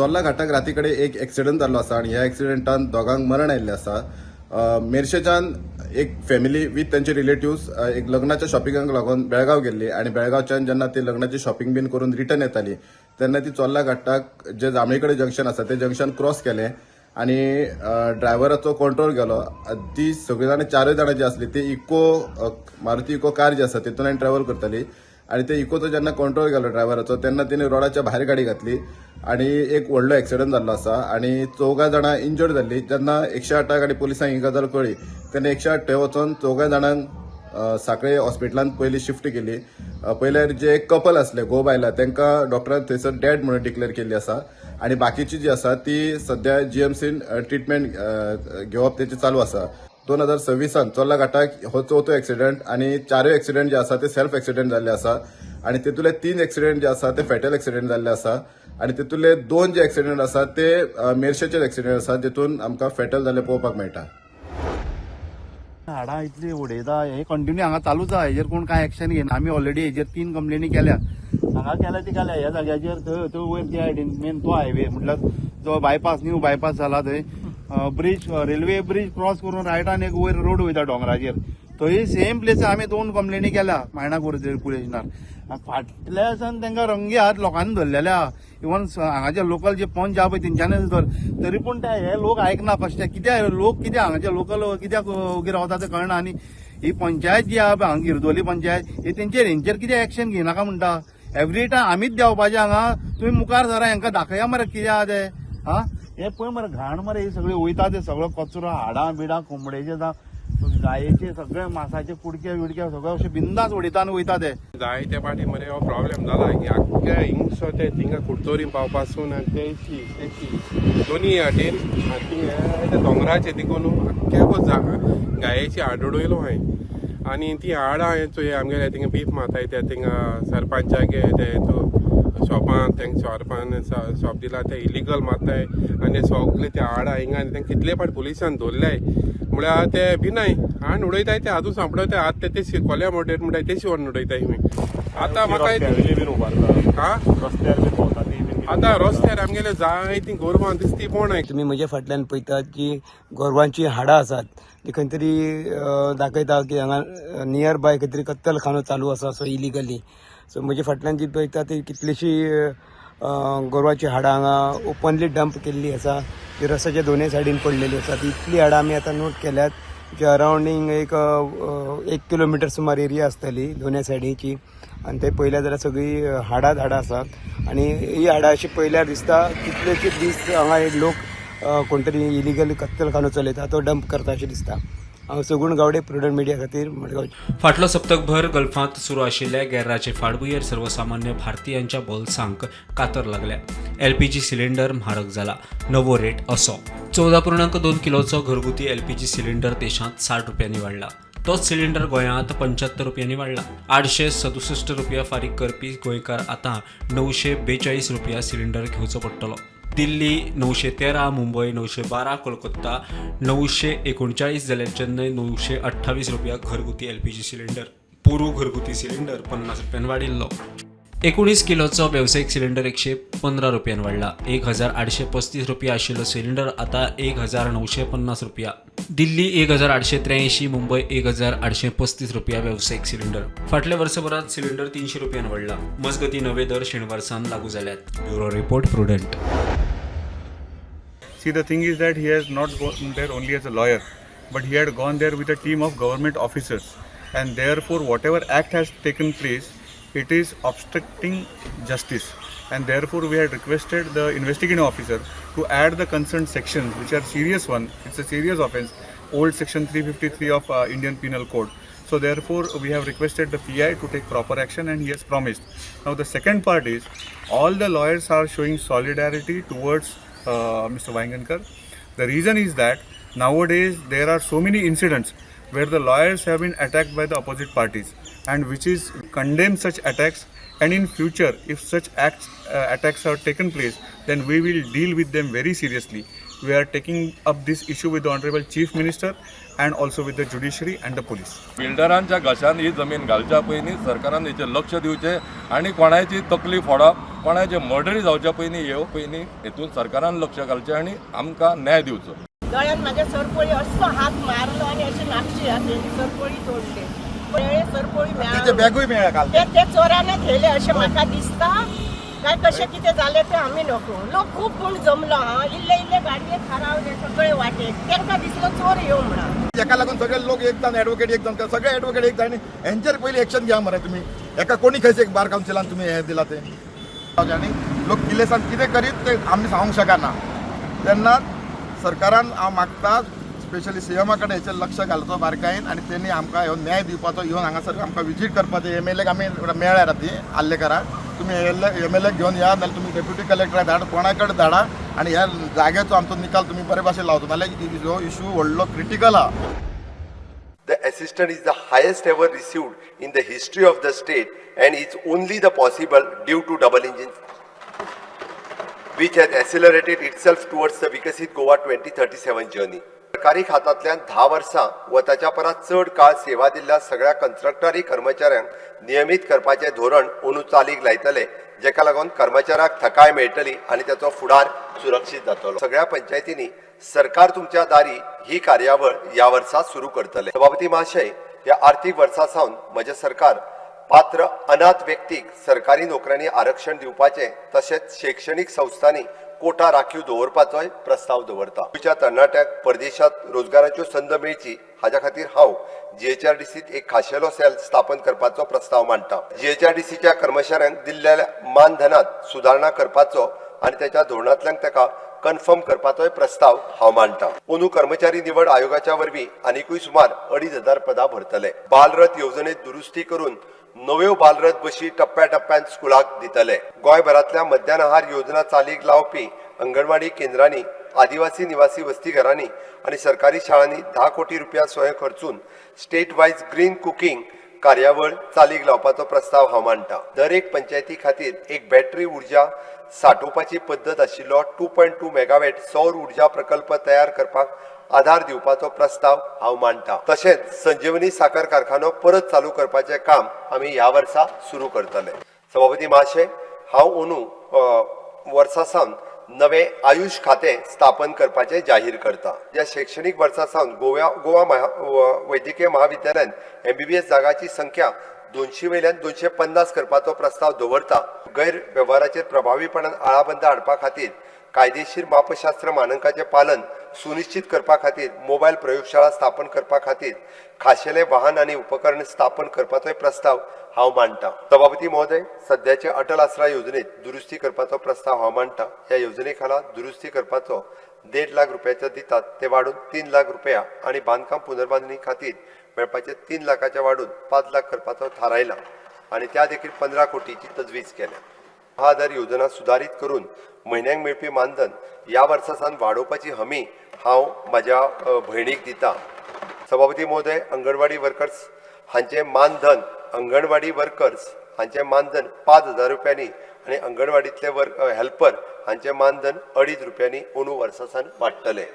चोर्ला घाटाक राती कडेन एक एक्सिडंट जाल्लो आसा आनी ह्या एक्सिडंटान दोगांक मरण आयिल्लें आसा. मेरशेच्यान एक फॅमिली वीथ तेंचे रिलेटिव्स एक लग्नाच्या शॉपिंगाक लागून बेळगांव गेल्ली आनी बेळगांवच्यान जेन्ना ती लग्नाची शॉपिंग बीन करून रिटर्न येताली तेन्ना ती चोर्ला घाटाक जे जांभळे कडेन जंक्शन आसा ते जंक्शन क्रॉस केलें आनी ड्रायव्हराचो कंट्रोल गेलो. ती सगळीं जाणां, चारूय जाणां जी आसली ती इको मारुती इको कार जी आसा तितून ट्रॅव्हल करताली आनी ते इकोचो जेन्ना कंट्रोल गेलो ड्रायव्हराचो तेन्ना तेणी रोडाच्या भायर गाडी घातली आनी एक व्हडलो एक्सिडंट जाल्लो आसा आनी चौगां जाणां इंजर्ड जाल्ली. जेन्ना 108 आनी पुलिसांक ही गजाल कळ्ळी तेन्ना 108 थंय वचोन चौगां जाणांक सांखळे हॉस्पिटलांत पयलीं शिफ्ट केली. पयल्यार जे कपल आसले, घोव बायलां, तांकां डॉक्टरान थंयसर डेड म्हणून डिक्लेअर केल्ली आसा आनी बाकीची जी आसा ती सद्या जीएमसीन ट्रिटमेंट घेवप तेची चालू आसा. 2026 चोर्ला घाटाक हो चवथो एक्सिडंट आनी चारूय एक्सिडंट जे आसा ते सेल्फ एक्सिडंट जाल्ले आसा आनी तेतूंतले तीन एक्सिडंट जे आसा ते फेटल एक्सिडंट जाल्ले आसा आनी तेतूंतले दोन जे एक्सिडंट आसा ते मेरशेचे एक्सिडंट आसा, जितून आमकां फेटल जाल्ले पळोवपाक मेळटा. हाडां इतली उडयता, हे कंटिन्यू हांगा चालूच आहा. हेजेर कोण कांय एक्शन घेना. आमी ऑलरेडी हेजेर तीन कंप्लेनी केल्या. हांगा केल्या ती केल्या, ह्या जाग्याचेर, थंय थंय वयर त्या सायडीन मेन तो हायवे, म्हटल्यार जो बायपास, न्यू बायपास जाला थंय ब्रीज, रेल्वे ब्रीज क्रॉस करून रायटान एक वयर रोड वयता दोंगराचेर, थंय सेम प्लेस आमी दोन कंप्लेनी केल्या मायणा पुलीस स्टेशनार. फाटल्या दिसान तांकां रंगे हात लोकांनी धरलेले आहा. इवन हांगाचे लोकल जे पंच आहा पळय तेंच्यांनी धर, तरी पूण ते हे लोक आयकना. कशे कित्याक लोक, कित्याक हांगाचे लोकल कित्याक ओगी रावता ते कळना. आनी ही पंचायत जी आहा पळय हांगा गिरदोली पंचायत, ही तेंचेर हेंचेर कितें एक्शन घेयनाका म्हणटा. एवरी टायम आमीच देंवपाचें हांगा. तुमी मुखार सरा, हांकां दाखया मरे कितें आहा तें. हा, हे पळय मरे, घाण मरे ही सगळी वयता ते सगळो कचरो, हाडां बिडां, कोंबडेचे जावं गायेचे, सगळे मासाचे कुडके बिडके सगळे अशे बिंदास उडयता आनी वयता ते. जायते पाटी मरे हो प्रॉब्लेम जाला की आख्ख्या हिंगसो ते थिंगा कुडतोरी पावपासून आनी तेशी तेशी दोनी वाटेन आनी थिंगा ते दोंगराचे तिकून आख्ख्या गायेची हाड उडयलो हांवें. आनी ती हाडां हांवें चोय आमगेले थिंगा बीफ मारताय ते थिंगा सरपंचागे ते शॉपान, तेंका शॉपान शॉप दिला ते इलिगल मारताय आनी सगळे ते हाडां हिंगा. आनी तेंका कितले फाट पुलिसान धरल्याय म्हळ्यार ते भिनाय आनी उडयताय ते आजून सांपडताय. आतां ते तेशी कोल्या मोटेर म्हणटाय तेशी व्हरून उडयताय तुमी. आतां म्हाका रस्त्यार बीन उबारता. हा. रस्त्यार बीन भोंवता ती बीन. आतां रस्त्यार आमगेले जायतीं गोरवां दिसती पळोवनाय. तुमी म्हज्या फाटल्यान पळयतात जी गोरवांची हाडां आसात, ती खंय तरी दाखयता की हांगा नियर बाय खंय तरी कत्तलखानो चालू आसा असो इलिगली. सो म्हज्या फाटल्यान जी पळयता ती कितलीशी गोरवांची हाडां हांगा ओपनली डंप केल्ली आसा. ती रस्त्याच्या दोनूय सायडीन पडलेली आसा. ती इतली हाडां आमी आतां नोट केल्यात जी अरावंडींग एक एक किलोमिटर सुमार एरिया आसतली दोनूय सायडीची. आनी ते पळयल्यार जाल्यार सगळीं हाडां हाडां आसात आनी ही हाडां अशी पळयल्यार दिसता कितलेशे दीस हांगा एक लोक कोण तरी इलिगल कत्तलखानो चलयता, तो डंप करता अशें दिसता. हांव सगूण गावडे, प्रुडंट मिडिया खातीर, मडगांव. फाटलो सप्तकभर गल्फांत सुरू आशिल्ल्या गॅर्राचे फाटभुंयेर सर्वसामान्य भारतीयांच्या बोल्सांक कातर लागल्या. एलपीजी सिलिंडर म्हारग जाला. नवो रेट असो: 14.2 किलोचो घरगुती एलपीजी सिलिंडर देशांत 60 रुपयांनी वाडला. तोच सिलिंडर गोंयांत 75 रुपयांनी वाडला. 867 रुपया फारीक करपी गोंयकार आतां 942 रुपया सिलिंडर घेवचो पडटलो. दिल्ली 913, मुंबय 912, कोलकाता 939 जाल्यार चेन्नय 928 रुपया घरगुती एलपीजी सिलिंडर. पोरू घरगुती सिलिंडर 50 रुपयान वाडिल्लो. 19 किलोचो वेवसायीक सिलिंडर 115 रुपयान वाडला. 1835 रुपया आशिल्लो सिलिंडर आतां 1950 रुपया. दिल्ली 1883, मुंबय 1835 रुपया वेवसायीक सिलिंडर. फाटल्या वर्सभरात सिलिंडर 300 रुपयान वाडला. मजगती, नवे दर शेनवार लागू जाल्यात. Bureau report, prudent. See, the thing is that he has not gone there only as a lawyer, but he had gone there with a team of government officers, and therefore, whatever act has taken place, it is obstructing justice. And therefore, we had requested the investigating officer to add the concerned sections, which are serious one. It's a serious offense, old section 353 of Indian Penal Code. So therefore, we have requested the PI to take proper action, and he has promised. Now, the second part is, all the lawyers are showing solidarity towards Mr. Vaingankar. The reason is that nowadays there are so many incidents where the lawyers have been attacked by the opposite parties, and which is condemn such attacks. And in future, if such acts attacks are taken place, then we will deal with them very seriously. We are taking up this issue with the Honorable Chief Minister and also with the judiciary and the police. बिल्डरांच्या घशान ही जमीन घालच्या पयलीं सरकारान हेचेर लक्ष दिवचें आनी कोणायची तकली फोडप. कोणाचे मर्डरी जावच्या पयलीं हे पयलीं हेतून सरकारान लक्ष घालचें आनी आमकां न्याय दिवचो. गळ्यान माझ्या सरपळी असो हात मारलो आणि अशी नागशी हात सरपळी तोडली, मेळ्ळे सरपळी मेळ्ळे. बॅगूय मेळ्ळा काल. ते ते चोराने थेले अशें म्हाका दिसता. काय कशें कितें जालें तें आमी नको. लोक खूब पूण जमलो हा, इल्ले इल्ले गाडये थारावले सगळे वाटेक, तांकां दिसलो चोर येव म्हणून. हेका लागून सगळे लोक एक जावन एडवोकेट एक जावन सगळे एडवोकेट एक जावन हेंचेर पयलीं एक्शन घ्या मरे तुमी. हेका कोणी खंयचे बार कावन्सिलान तुमी हें दिलां तें आनी लोक किलेसान कितें करीत तें आमी सांगूंक शकना. तेन्ना सरकारान हांव मागता, स्पेशली सीएमा कडेन हेचेर लक्ष घालचो बारकायेन आनी तेणी आमकां हो न्याय दिवपाचो, येवन हांगासर आमकां विजीट करपाचें. एमएलएक आमी मेळ्ळ्या राती आर्लेकराक, तुमी एमएलएक घेवन या, नाल्यार तुमी डेप्युटी कलेक्टराक धाड, कोणा कडेन धाडा आनी ह्या जाग्याचो आमचो निकाल तुमी बरे भाशेन लावचो, नाल्यार हो इशू व्हडलो क्रिटिकल आहा. The assistance is the highest ever received in the history of the state and is only the possible due to double engine, which has accelerated itself towards the Vikasit Goa 2037 journey. सरकारी खात्यांतल्यान 10 वर्सां व ताच्या परस चड काळ सेवा दिल्ल्या सगळ्या कंत्राटदारी कर्मचाऱ्यांक नियमीत करपाचें धोरण अंदू चालीक लायतले, जेका लागून कर्मचाऱ्यांक थकाय मेळटली आनी ताचो फुडार सुरक्षीत जातलो. सगळ्या पंचायतींनी सरकार तुमच्या दारी ही कार्यावळ ह्या वर्सा सुरू करतले. सभापती महाशय, ह्या आर्थीक वर्सा सावन म्हजें सरकार पात्र अनाथ व्यक्तीक सरकारी नोकऱ्यांनी आरक्षण दिवपाचें तशेंच शैक्षणीक संस्थांनी कोटा राखीव दवरपाचोय प्रस्ताव दवरता. गोंयच्या तरणाट्यांक परदेशांत रोजगाराच्यो संद मेळची हाज्या खातीर हांव जीएचआरडीसीत एक खाशेलो सेल स्थापन करपाचो प्रस्ताव मांडटा. जीएचआरडीसीच्या कर्मचाऱ्यांक दिल्ल्या मानधनात सुदारणा करपाचो आनी त्याच्या धोरणांतल्यान ताका कन्फर्म करपाचोय प्रस्ताव हांव मांडटा. अंदू कर्मचारी निवड आयोगाच्या वरवीं आनिकूय सुमार 2500 पदां भरतले. बालरथ येवजणेत दुरुस्ती करून नव्यो बालरथ बशी टप्प्या टप्प्यान स्कुलाक दितले. गोंयभरांतल्या मध्यान आहार योजना चालीक लावपी अंगणवाडी केंद्रांनी, आदिवासी निवासी वसतीघरांनी आनी सरकारी शाळांनी 10 कोटी रुपया स्वयं खर्चून स्टेट वायज ग्रीन कुकींग कार्यावळ चालीक लावपाचो प्रस्ताव हांव मांडटा. दर एक पंचायती खातीर एक बॅटरी ऊर्जा साठोवपाची पद्दत आशिल्लो 2.2 मेगावॅट सौर ऊर्जा प्रकल्प तयार करपाक आधार दिवपाचो प्रस्ताव हांव मांडटा. तशेंच संजीवनी साखर कारखानो परत चालू करपाचें काम आमी ह्या वर्सा सुरू करतले. सभापती महाशय, हांव अंदू वर्सा सावन नवें आयुष खातें स्थापन करपाचें जाहीर करता. ह्या शैक्षणीक वर्सा सावन गोवा वैद्यकीय महाविद्यालयान एमबीबीएस जागाची संख्या 200 वयल्यान 250 करपाचो प्रस्ताव दवरता. गैरवेव्हाराचेर प्रभावीपणान आळाबंद हाडपा खातीर कायदेशीर मापशास्त्र मानकांचें पालन सुनिश्चित करपा खातीर मोबायल प्रयोगशाळा स्थापन करपा खातीर खाशेले वाहन आनी उपकरण स्थापन करपाचोय प्रस्ताव हांव मांडटा. सभापती महोदय, सद्याचे अटल आसरा योजनेत दुरुस्ती करपाचो प्रस्ताव हांव मांडटा. ह्या योजने खाला दुरुस्ती करपाचो 1.5 लाख रुपयाचे दितात ते वाडून 3 लाख रुपया आनी बांदकाम पुनर्बांदणी खातीर मेळपाचे 3 लाखाचे वाडून 5 लाख करपाचो थारायला आनी त्या देखील 15 कोटीची तजवीज केल्या. महाआधार योजना सुदारीत करून म्हयन्याक मेळपी मानधन ह्या वर्सा सावन वाडोवपाची हमी हांव म्हाज्या भयणीक दिता. सभापती महोदय, अंगणवाडी वर्कर्स हांचें मानधन 5000 रुपयांनी आनी अंगणवाडींतले हेल्पर हांचें मानधन अडीच रुपयांनी अंदू वर्सा सावन वाडटलें,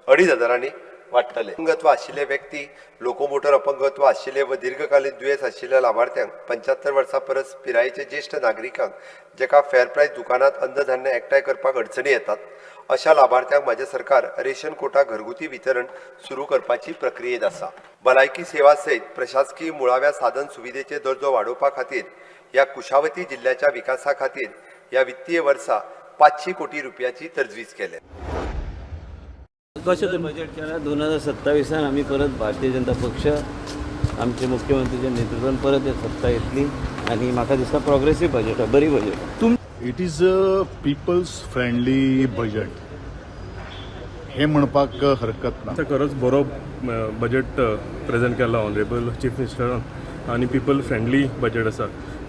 अडीच हजारांनी वाडटलें. अपंगत्व आशिल्ले व्यक्ती, लोकोमोटर अपंगत्व आशिल्ले व दीर्घकालीन दुयेंस आशिल्ल्या लाभार्थ्यांक, 75 वर्सां परस पिरायेचे ज्येश्ठ नागरिकांक जेका फेर प्रायस दुकानांत अन्नधान्य एकठांय करपाक अडचणी येतात, अशा लाभार्थ्यांक म्हाजें सरकार रेशन कोटा घरगुती वितरण सुरू करपाची प्रक्रियेत आसा. भलायकी सेवा सयत प्रशासकीय मुळाव्या साधन सुविधेचे दर्जो वाडोवपा खातीर ह्या कुशावती जिल्ल्याच्या विकासा खातीर ह्या वित्तीय वर्सा 500 कोटी रुपयाची तजवीज केल्या. कशें तुमी बजेट केला? 2027 आमी परत भारतीय जनता पक्ष आमचे मुख्यमंत्रीच्या नेतृत्वान परत सत्ता येतली आनी म्हाका दिसता प्रोग्रेसीव बजेट, बरी budget. It is a people's friendly budget हे म्हणपाक हरकत ना. खरोच बरो बजेट प्रेजेंट केला ऑनरेबल चीफ मिनिस्टरान आनी पिपल फ्रेंडली बजेट आसा.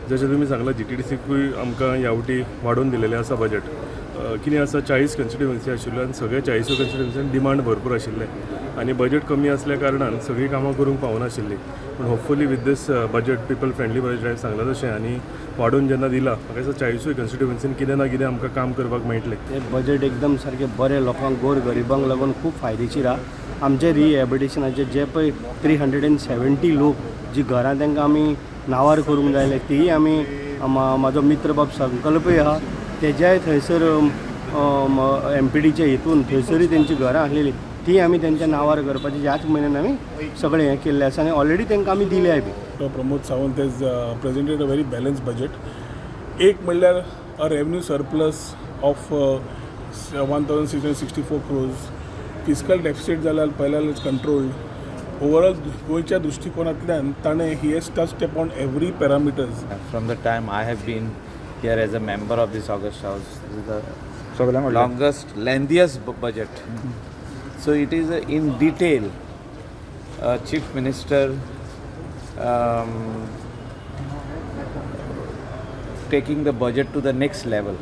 जशें तुमी सांगलां, जीटीडीसीकूय आमकां ह्या फावटी वाडोवन दिलेलें आसा बजेट. कितें आसा, 40 कॉन्स्टिट्युएन्सी आशिल्ल्यो आनी सगळे 40 कॉन्स्टिट्युएन्सीन डिमांड भरपूर आशिल्ले आनी बजेट कमी आसल्या कारणान सगळीं कामां करूंक पावनाशिल्लीं. पूण hopefully with this budget, people friendly budget हांवें सांगलां तशें आनी वाडोवन जेन्ना दिला, म्हाका दिसता 40ूय कॉन्स्टिट्युएन्सीन कितें ना कितें आमकां काम करपाक मेळटलें. हे बजेट एकदम सारकें बरें, लोकांक, गोर गरिबांक लागून खूब फायदेशीर आहा. आमचे रिहॅबिलिटेशनाचे जे पळय 370 लोक जी घरां तांकां आमी नांवार करूंक जाय जाल्यार तीय आमी म्हाजो मित्र बाब संकल्पय आहा, तेज्याय थंयसर एमपीडीच्या हितून थंयसरूय तेंची घरां आसलेली, ती आमी तेंच्या नांवार करपाची ह्याच म्हयन्यान आमी सगळें हें केल्लें आसा आनी ऑलरेडी तांकां आमी दिल्याय बी. Pramod Sawant has presented a very balanced budget. एक म्हणल्यार a revenue surplus of 1,664 crores. Fiscal deficit जाल्यार पळयल्यार is controlled. Overall गोंयच्या दृश्टिकोनांतल्यान ताणें he has touched upon every parameters. From the time I have been here as a member of this august house, this is the longest, lengthiest budget. So it is in detail, Chief Minister taking the budget to the next level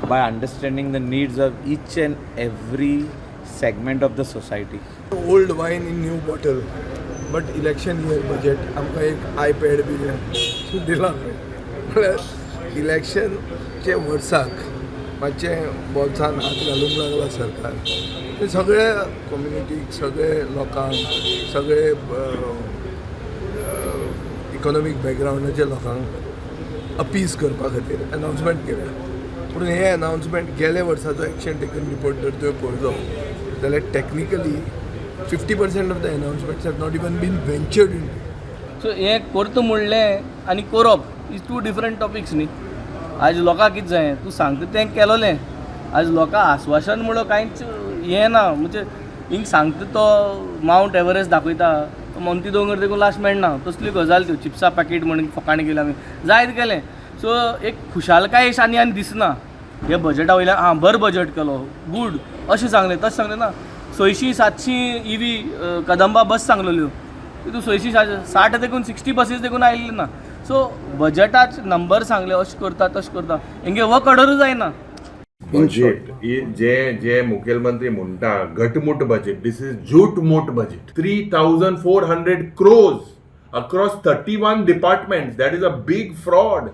by understanding the needs of each and every segment of the society. Old wine in new bottle, but election year budget. आमकां एक iPad बी दिला म्हळ्यार इलेक्शनचे वर्साक मातशें बोल्सान हात घालूंक लागला सरकार. ते सगळ्या कम्युनिटीक, सगळे लोकांक, सगळे इकॉनॉमीक बॅकग्रावंडाच्या लोकांक अपीज करपा खातीर अनाउन्समेंट केल्या. पूण हे अनाउन्समेंट गेल्या वर्साचो एक्शन टेकन रिपोर्ट जर तुवें पळयलो जाल्यार technically 50% of the announcements have not even been ventured in. So हें करता म्हणलें आनी करप is to different topics न्ही. आयज लोकांक कितें जायें, तूं सांगता तें केलोलें. आयज लोकांक आस्वासन म्हणून कांयच हें ना. म्हणजे हिंग सांगता तो मावंट एवरेस्ट दाखयता, तो मोंती दोंगर देखून लास्ट मेळना तसल्यो गजाल त्यो. चिप्सा पॅकेट म्हणून फकाणां केली आमी, जायत गेलें. सो एक खुशालकाय अशी आनी आनी दिसना हे बजटा वयल्यान. आं, बरो बजट केलो, गूड अशें सांगलें, तशें सांगलें ना. 600 700 इवी कदंबा बस सांगलेल्यो, तितून 660 देखून 60 बसीस देखून आयिल्ल्यो ना. सो बजटाच नंबर सांगले, अशें करता तशें करता, हेंगे वर्क ऑर्डरूच जायना. बजेट जे जे मुखेलमंत्री म्हणटा घटमूट budget, this is झूटमूट budget. 3,400 crores across 31 departments, that is a big fraud.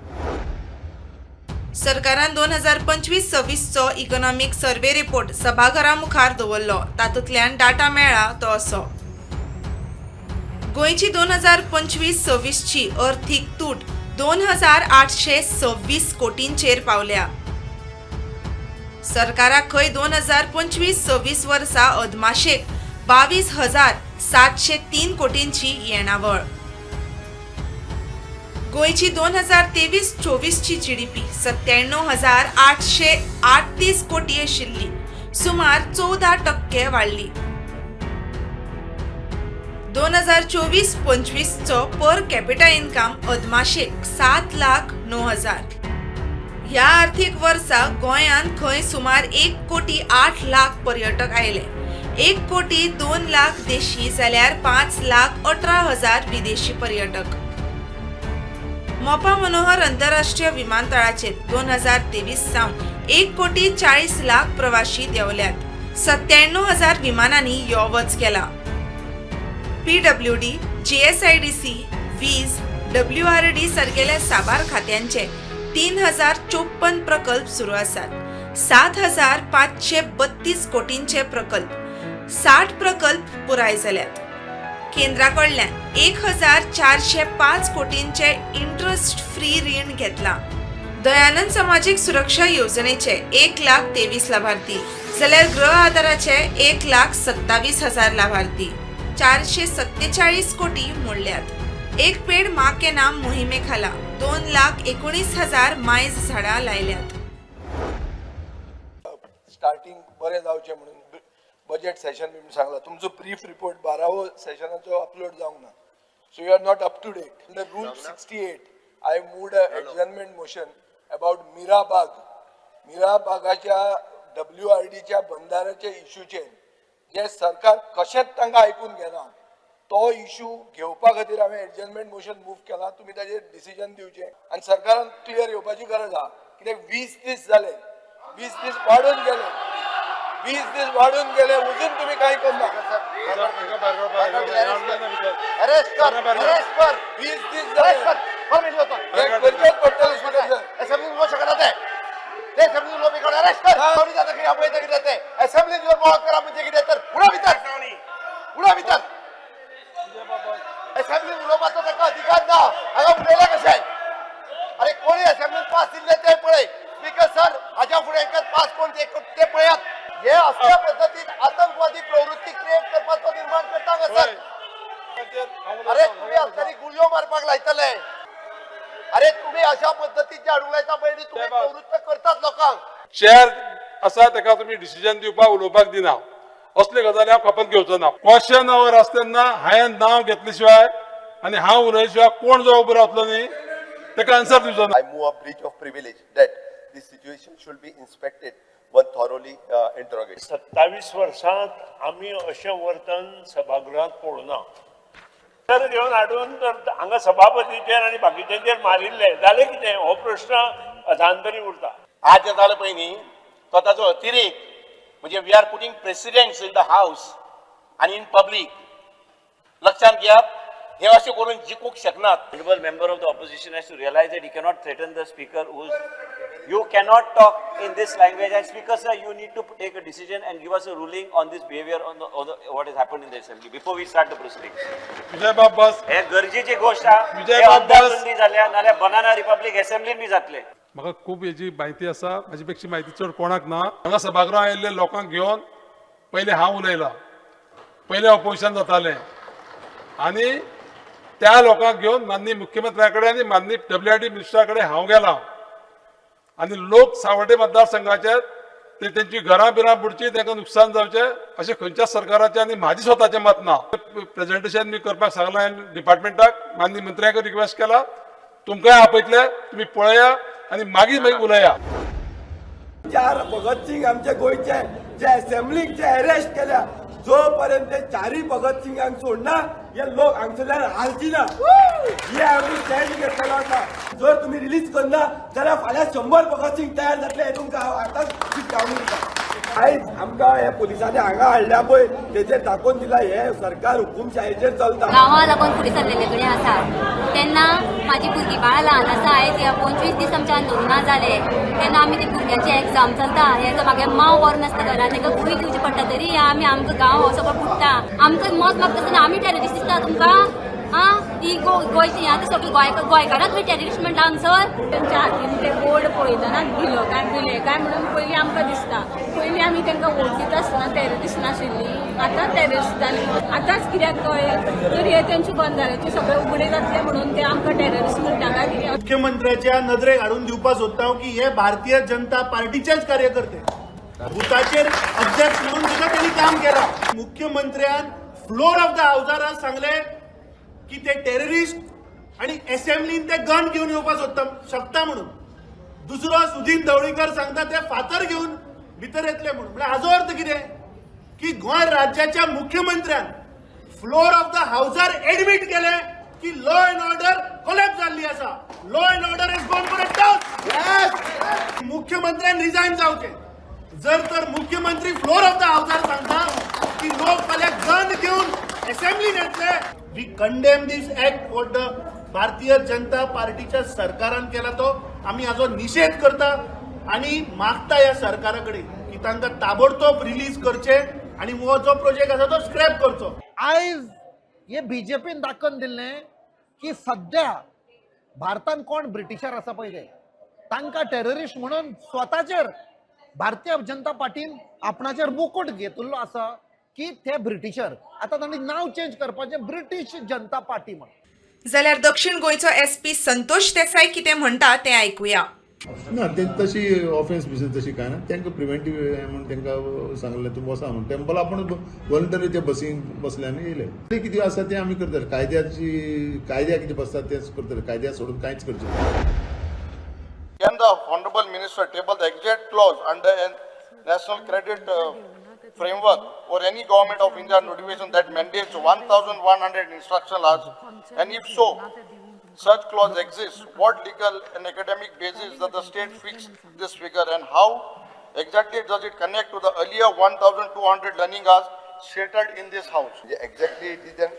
सरकारान 2025-26चो इकॉनॉमीक सर्वे रिपोर्ट सभाघरा मुखार दवरलो. तातूंतल्यान डाटा मेळ्ळा तो असो: गोंयची 2025-26ची अर्थीक तूट 2826 कोटींचेर पावल्या. सरकाराक खंय 2025-26 वर्सा अदमाशेक 22,703 कोटींची येणावळ. गोंयची 2023-24ची जीडीपी 97,838 कोटी आशिल्ली, सुमार 14% वाडली. 2024-25चो पर कॅपिटा इन्कम अदमाशेक 7,09,000. ह्या आर्थीक वर्सा गोंयांत खंय सुमार 1 कोटी 8 लाख पर्यटक आयले. 1 कोटी 2 लाख देशी जाल्यार 5,18,000 विदेशी पर्यटक. मोपा मनोहर आंतरराष्ट्रीय विमानतळाचेर 2023 सावन 1 कोटी 40 लाख प्रवाशी देंवल्यात. 97,000 विमानांनी यो वच केला. पीडब्ल्यूडी, जीएसआयडीसी, वीज, डब्ल्यूआरडी सारकेल्या साबार खात्यांचे 3054 प्रकल्प सुरू आसात. 7532 कोटींचे प्रकल्प, 60 प्रकल्प पुराय जाल्यात. केंद्रा कडल्यान 1405 कोटींचे इंट्रस्ट फ्री रीण घेतला. दयानंद समाजीक सुरक्षा येवजणेचे 1 लाख 23 लाभार्थी जाल्यार गृह आधाराचे 1,27,000 लाभार्थी. 447 कोटी मोडल्यात. एक पेड माँ के नाम मोहिमे खाला 2,19,000 मायज झाडां लायल्यात. स्टार्टींग बरें जावचें म्हणून बजेट सेशन बी सांगला. तुमचो ब्रीफ रिपोर्ट 12वो सेशनाचो अपलोड जावंक ना, so you are not up to date. Under rule 68 I moved a adjournment motion about Mirabag. मिराबागाच्या डब्ल्यू आर डीच्या बंधाऱ्याच्या इश्यूचेर जे सरकार कशेंच तांकां आयकून घेना, तो इशू घेवपा खातीर हांवें एडजर्नमेंट मोशन मूव केला. तुमी ताजेर डिसिजन दिवचें आनी सरकारान क्लियर येवपाची गरज आहा, कित्याक 20 दीस जाले, 20 दीस वाडून गेले, 20 दीस वाडून गेले, अजून तुमी कांय करना. 20 दीस जाले, हें करचेंच पडटलें स्पीकर सर. उडा भितर. असेंब्ली उलोवपाचो ताका अधिकार ना. हांगा उलयला कशें? ते पळयात. हे असल्या पद्दतीन आतंकवादी प्रवृत्ती क्रिएट करपाचो निर्माण करता हांगासर. अरे तुम्ही असल्यानी गुळयो मारपाक लायतले. अरे तुम्ही अशा पद्दतीन हाडूंक लायता पळय न्ही, तुम्ही प्रवृत्त करतात लोकांक. चेअर आसा ताका तुमी डिसिजन दिवपाक उलोवपाक दिना. असले गजाली हांव खपत घेवचो ना. क्वेश्चन our आसता तेन्ना हांवें नांव घेतले शिवाय आनी हांव उलयले शिवाय कोण जो उबो रावतलो न्ही ताका आन्सर दिवचो ना. I move a breach of privilege that this situation should be inspected one thoroughly interrogated. 27 वर्सांत आमी अशें वर्तन सभागृहात पळोवना. तर घेवन हाडून तर हांगा सभापतीचेर आनी बाकीच्यांचेर मारिल्ले जालें कितें हो प्रश्न अधांतरी उरता. आज जें जालें पळय न्ही तो ताजो अतिरेक म्हणजे we are putting presidents in the house आनी इन पब्लीक. लक्षांत घेयात, हे अशें करून जिखूंक शकनात. Honorable member of the opposition has to realize that he cannot threaten the speaker who's, you cannot talk in this language, and speaker sir, you need to take a decision and give us a ruling on this behavior on the what has happened in the assembly before we start the proceedings. Vijay बाब बस हे गरजेची गोष्ट आहा. विजय हे बाब बस. अंदाधुंदी जाल्या नाल्यार banana republic असेंब्लीन बी जातले. म्हाका खूब हेजी म्हायती आसा, म्हाजी पेक्षा म्हायती चड कोणाक ना. हांगा सभागृहांत आयिल्ले लोकांक घेवन पयलें हांव उलयलां, पयलें ऑपोजिशन जातालें आनी त्या लोकांक घेवन माननीय मुख्यमंत्र्या कडेन आनी माननीय WID मिनिस्टरा कडेन हांव गेलां आनी लोक सावड्डे मतदारसंघाचे ते तेंची घरां बिरां बुडची, तांकां नुकसान जावचें अशें खंयच्याच सरकाराचें आनी म्हाजें स्वताचें मत ना. प्रेजेंटेशन बी करपाक सांगलां डिपार्टमेंटाक, माननीय मंत्र्याक रिक्वेस्ट केला, तुमकांय आपयतले, तुमी पळया आनी मागीर मागीर उलया. चार भगत सिंग आमचे गोंयचे जे असेंब्लीक जे अरेस्ट केल्या, जो पर्यंत ते चारय भगत सिंगांक सोडना हे लोक हांगसरल्यान हालची ना. हे आमी स्टँड घेतलेलो आसा. जर तुमी रिलीज करना जाल्यार फाल्यां 100 भगत सिंग तयार जातले हे तुमकां हांव आतांच शिटकावणी दिता. आयज आमकां हे पुलिसांनी हांगा हाडल्या पळय तेचेर दाखोवन दिला हे सरकार हुकुमशायेचेर चलता. गांवां लागून फुडें सरलेले कडेन आसा तेन्ना म्हाजी भुरगीं बाळां ल्हान आसा. आयज 25 दीस आमच्या आंदोलनां जाले तेन्ना आमी ते भुरग्यांचे एग्जाम चलता, हे म्हागे माव बरो नासता घरान, तांकां गुळी दिवची पडटा, तरी आमी आमकां गांव हो सगळो बुडटा. आमकां मत मागता आसतना आमी टेररिस्ट दिसता तुमकां. आं ही गोंयची आतां सगळी गोंयकारांक तुमी टेररिस्ट म्हणटा हांगसर. तेंच्या हातीन ते बोर्ड पळयतना दिलो काय दिले काय म्हणून पयलीं आमकां दिसता. पयलीं आमी तांकां वळखीत आसतना टेररिस्ट नाशिल्ली, आतां टेररिस्ट जाली. आतांच कित्याक कळ्ळें तर हे तेंचे बंधाऱ्याचे सगळे उगडे जातले म्हणून ते आमकां टेररिस्ट म्हणटा काय कितें. मुख्यमंत्र्याच्या नदरेक हाडून दिवपाक सोदता की हे भारतीय जनता पार्टीचेच कार्यकर्ते बुथाचेर अध्यक्ष म्हणून सुद्दां त्यांनी काम केलां. मुख्यमंत्र्यान फ्लोर ऑफ the हावजार सांगले की ते टेररिस्ट आणि असेंब्लीन ते गन घेवन येवपाक सोदता शकता म्हणून. दुसरो सुदीन ढवळीकर सांगता ते फातर घेवन भितर येतले म्हणून. म्हळ्यार हाजो अर्थ कितें की गोंय राज्याच्या मुख्यमंत्र्यान फ्लोर ऑफ the हावजार एडमीट केले की लॉ अँड ऑर्डर कोलॅप्स जाल्ली आसा. Law and order is gone for a toss. मुख्यमंत्र्यान रिजायन जावचें. जर तर मुख्यमंत्री फ्लोर ऑफ the हावजार सांगता की लोक फाल्यां गन घेवन असेंब्लीन येतले. We condemn this act what the Bharatiya Janata पार्टीच्या सरकारान केला तो आमी हाजो निशेध करता आनी मागता ह्या सरकारा कडेन की तांकां ताबडतोब रिलीज करचे आनी हो जो प्रोजेक्ट आसा तो स्क्रॅप करचो. आयज हे बीजेपीन दाखोवन दिल्लें की सद्या भारतान कोण ब्रिटिशर आसा पळय ते तांकां टेररिस्ट म्हणून स्वताचेर भारतीय जनता पार्टीन आपणाचेर मुकूट घेतिल्लो आसा की ते ब्रिटिशर. आतां तांणी नांव चेंज करपाचें ब्रिटीश जनता पार्टी म्हणून. जाल्यार दक्षिण गोंयचो SP Santosh Desai कितें म्हणटा तें आयकुया. ना ते तशी ऑफेन्स बिफेन्स तशी काय ना, तांकां प्रिवेंटीव म्हणून तांकां सांगलें तूं बसा म्हणून. टेम्पल आपूण वॉलंटरी ते बसीन बसले आनी येयले. ते कितें आसा तें आमी करतले, कायद्या कितें बसता तेंच करतले, कायद्या सोडून कांयच करचें ना. Can the Honorable Minister table the exact clause under a National Credit Framework or any Government of India notification that mandates 1,100 instructional hours? And if so, such clause exists, what legal and academic basis does the state fix this figure, and how exactly does it connect to the earlier 1,200 learning hours stated in this house? Yeah, exactly, it is an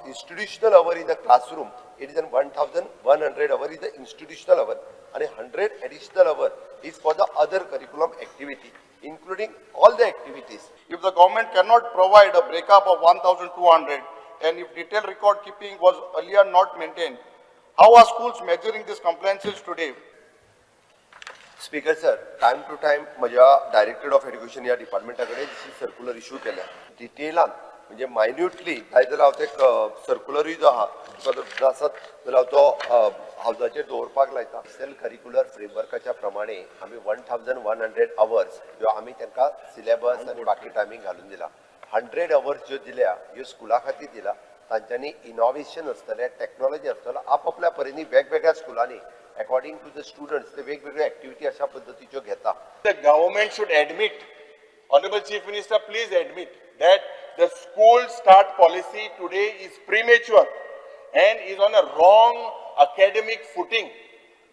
institutional hour in the classroom. It is an 1,100 hour is the institutional hour, and 100 additional hour is for the other curriculum activity, including all the activities. If the government cannot provide a breakup of 1,200, and if detailed record keeping was earlier not maintained, how are schools measuring these compliances today? Speaker sir, time to time म्हज्या director of education ह्या डिपार्टमेंटा कडेन circular issue केल्या डिटेलान, म्हणजे मायन्युटली जाय जाल्यार हांव ते सर्कुलरूय जो आहा तुका जर आसत जाल्यार हांव तो हावजाचेर दवरपाक लायता. नॅशनल करिक्युलर फ्रेमवर्काच्या प्रमाणे आमी 1100 अवर्स ह्यो आमी तांकां सिलेबस आनी बाकी टायमींग घालून दिला. 100 अवर्स ज्यो दिल्या ह्यो स्कुला खातीर दिला. तांच्यांनी इनोवेशन आसतलें, टॅक्नोलॉजी आसतलो, आपआपल्या परीनी वेगवेगळ्या स्कुलांनी अकॉर्डिंग टू the students ते वेगवेगळ्यो एक्टिविटी अशा पद्दतीच्यो घेता. The government should admit, Honorable Chief Minister, please admit that the school start policy today is premature and is on a wrong academic footing.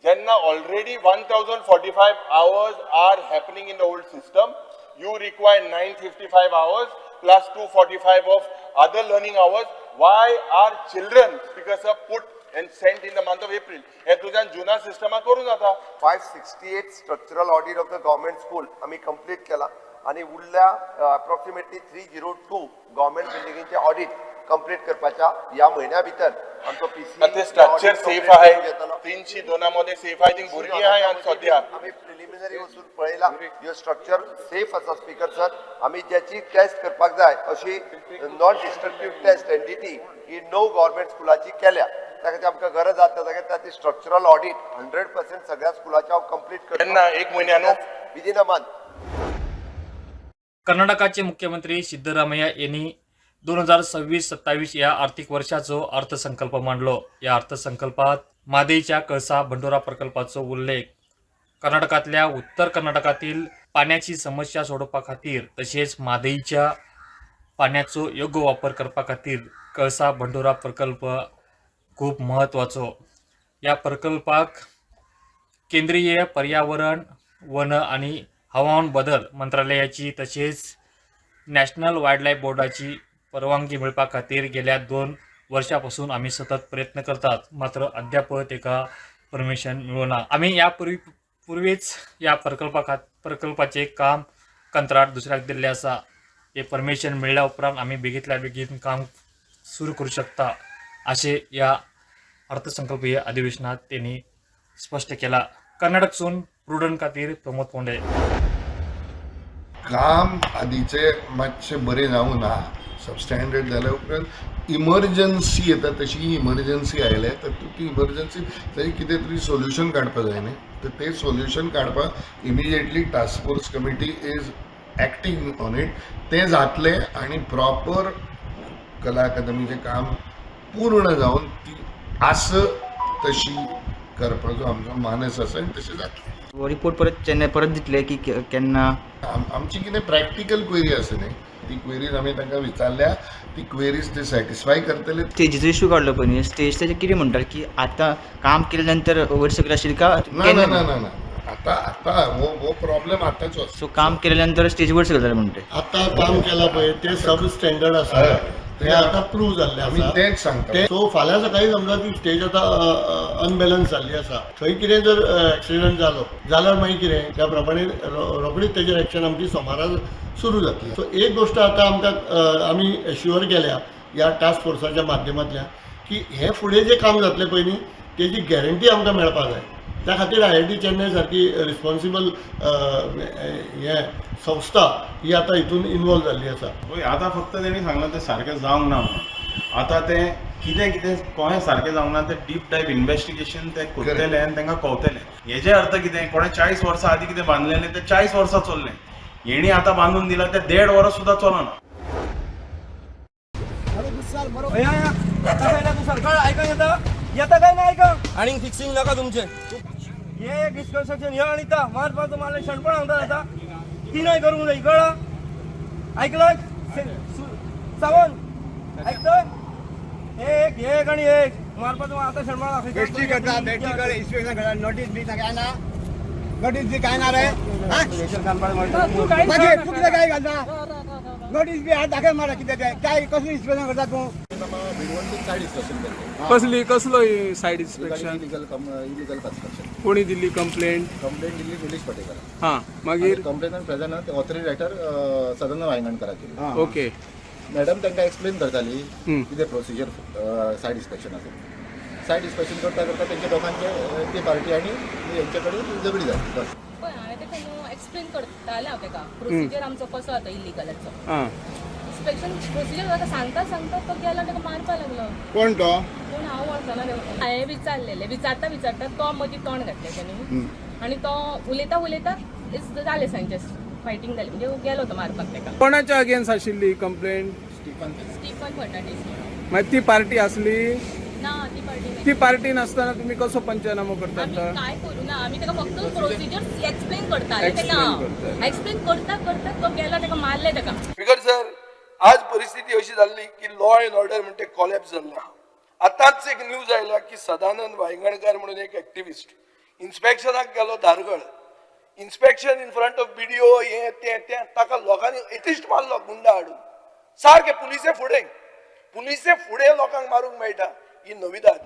Jenna already 1045 hours are happening in the old system. You require 955 hours plus 245 of other learning hours. Why are children, because are put and sent in the month of April? हे तुझ्या जुना Systema करून जाता. 568 structural audit of the government school आमी complete केला आनी उरल्या approximately 302 government बिल्डिंगेचे audit complete करपाच्या ह्या म्हयन्या भितर आमचो पीसी ते स्ट्रक्चर सेफ आहे, 302 मध्ये सेफ आहे, ती भुरगीं आहे आनी सद्या आमी प्रिलिमिनरी वचून पळयला ह्यो स्ट्रक्चर सेफ आसा. स्पीकर सर, आमी ज्याची टेस्ट करपाक जाय अशी नॉन डिस्ट्रक्टीव टेस्ट एनडीटी ही 9 गव्हर्मेंट स्कुलाची केल्या. त्या खातीर आमकां गरज आसा त्या खातीर स्ट्रक्चरल ऑडिट 100% सगळ्या स्कुलाचे हांव कंप्लीट करता. केन्ना? एक म्हयन्यान विदीन अ मंथ. कर्नाटकाचे मुख्यमंत्री सिद्धरामय्या यांनी 2026-27 या आर्थिक वर्षाचो अर्थसंकल्प मांडलो. या अर्थसंकल्पात म्हादईच्या कळसा भंडुरा प्रकल्पाचो उल्लेख कर्नाटकांतल्या उत्तर कर्नाटकातील पाण्याची समस्या सोडोवपा खातीर तशेंच म्हादईच्या पाण्याचो योग्य वापर करपा खातीर कळसा भंडुरा प्रकल्प खूब म्हत्वाचो. या प्रकल्पाक केंद्रीय पर्यावरण वन आणि हवामान बदल मंत्रालयाची तशेंच नॅशनल वायल्ड लायफ बोर्डाची परवानगी मेळपा खातीर गेल्या 2 वर्षां पासून आमी सतत प्रयत्न करतात, मात्र अद्याप तेका परमिशन मेळना. आमी ह्या पूर्वीच ह्या प्रकल्पाचे काम कंत्राट दुसऱ्याक दिल्लें आसा. हे परमिशन मेळ्ळ्या उपरांत आमी बेगींतल्या बेगीन काम सुरू करूं शकता अशें ह्या अर्थसंकल्पीय अधिवेशनात तेणी स्पश्ट केला. कर्नाटकसून प्रुडंट खातीर प्रमोद पोंडे. काम आदीचे मातशें बरें जावं ना, सबस्टँडर्ड जाल्या उपरांत इमर्जन्सी येता, तशी इमर्जन्सी आयल्या तर ती इमर्जन्सी तरी कितें तरी सोल्युशन काडपा जाय न्ही, तर तें सोल्युशन काडपाक immediately task force committee is acting on it. तें जातलें आनी प्रॉपर कला अकादमीचें काम पूर्ण जावन ती आस तशी करपाचो आमचो मानस आसा आनी तशें जातलें. रिपोर्ट परत चेन्नय परत दितले की केन्ना? आमची कितें प्रॅक्टिकल क्वेरी आसा न्ही, ती क्वेरीज आमी तांकां विचारल्या, ती क्वेरीज ते सॅटिस्फाय करतले. स्टेजीचो इशू काडलो पळय न्ही, स्टेज तेजे कितें म्हणटात की आतां काम केले नंतर वयर सकयल आशिल्ली का? ना ना ना ना ना, आतां आतां हो प्रॉब्लेम आतांचो. सो काम केले नंतर स्टेज वयर सकयल जालें म्हणटा. आतां काम केलां पळय तें सब स्टँडर्ड आसा, तें आतां प्रूव जाल्लें आमी आसा. तेंच सांगता. सो फाल्यां सकाळीं समजा ती स्टेज आतां अनबॅलन्स जाल्ली आसा, थंय कितें जर एक्सिडंट जालो जाल्यार मागीर कितें, त्या प्रमाणे रोखडीच तेजेर एक्शन आमची सोमारा सुरू जातली. सो एक गोश्ट आतां आमकां आमी एश्युअर केल्या ह्या टास्क फोर्साच्या माध्यमांतल्यान की हें फुडें जें काम जातलें पळय न्ही तेजी गॅरंटी आमकां मेळपाक जाय. त्या खातीर IIT Chennai सारकी रिस्पॉन्सिबल हें संस्था ही आतां हितून इनवॉल्व जाल्ली आसा. पळय आतां फक्त तेणी सांगलां तें सारकें जावंक ना म्हणून. आतां तें कितें कितें कोणें सारकें जावंक ना तें डीप डायव इन्वेस्टिगेशन तें करतले आनी तांकां कळतलें. हेजे अर्थ कितें, कोणें 40 वर्सां आदीं कितें बांदलेलें तें 40 वर्सां चल्लें, हेणी आतां बांदून दिलां तें 1.5 वर्स सुद्दां चलना. येता काय ना आयक आनी फिक्सिंग नाका तुमचें. हे एक डिस्कन्स्ट्रक्शन हे आनी ता मारपाचो मारलें शणपण सांगता आतां तिनय करूंक जाय कळ्ळा. आयकलो सावंत आयकतय एक एक आनी एक मारपाचो आतां शणपण बेश्टी करता, बेश्टी कर, इन्स्पेक्शन करता, नोटीस बी काय ना, नोटीस बी काय ना रे. मागीर तूं कितें काय घालता नोटीस बी हात दाखय मारा कितें तें काय कसलें इन्स्पेक्शन करता तूं? सायड इन्स्पेक्शन केल्लें. कसली कसलो सायड इन्स्पेक्शन? Illegal construction. कोणी दिल्ली कंप्लेंट? कंप्लेंट दिल्ली निलेश पाटेकर. हां, मागीर कंप्लेनंट प्रेझेंट ते ऑथोरिटी रायटर सदानंद वायंगणकराची. ओके. मॅडम तांकां एक्सप्लेन करताली कितें प्रोसिजर सायड इन्स्पेक्शन आसा. सायड इन्स्पेक्शन करता करता तेंच्या दोगांचे ती पार्टी आनी हेंचे कडेन झगडी जाली बस. एक्सप्लेन करतालें हांव ताका प्रोसिजर आमचो कसो जाता इलिगलाचो. आं. इन्स्पेक्शन प्रोसिजर ताका सांगता सांगता तो गेलो, ताका मारपाक लागलो. कोण तो? पूण हांव वळखना ताका. हांवें विचारलेलें, विचारता विचारता तो मदीं तोंड घातलें तेणी आनी तो उलयता उलयता जालें, सांगचें फायटींग जालें, म्हणजे गेलो तो मारपाक ताका. कोणाच्या अगेन्स्ट आशिल्ली कंप्लेंट? स्टीफन फर्नांडीस म्हणून. मागीर ती पार्टी आसली? ना, ती पार्टी. ती पार्टी नासतना तुमी कसो पंचनामो करतात? आमी काय करूं ना, आमी ताका फक्त प्रोसिजर एक्सप्लेन करताले Explain ताका. करताले. एक्सप्लेन करता करता तो गेलो, ताका मारलें ताका. स्पीकर सर, आज परिस्थिती अशी जाल्ली की लॉ अँड ऑर्डर म्हणटे कॉलॅप्स जाल्लें आहा. आतांच एक न्यूज आयल्या की सदानंद वायंगणकार म्हणून एक एक्टिविस्ट इन्स्पेक्शनाक गेलो Dhargal, inspection in front of BDO हें तें तें, ताका लोकांनी एथिस्ट मारलो गुंडा हाडून, सारकें पुलिसे फुडें, पुलिसे फुडें लोकांक मारूंक मेळटा, ही नविदाद.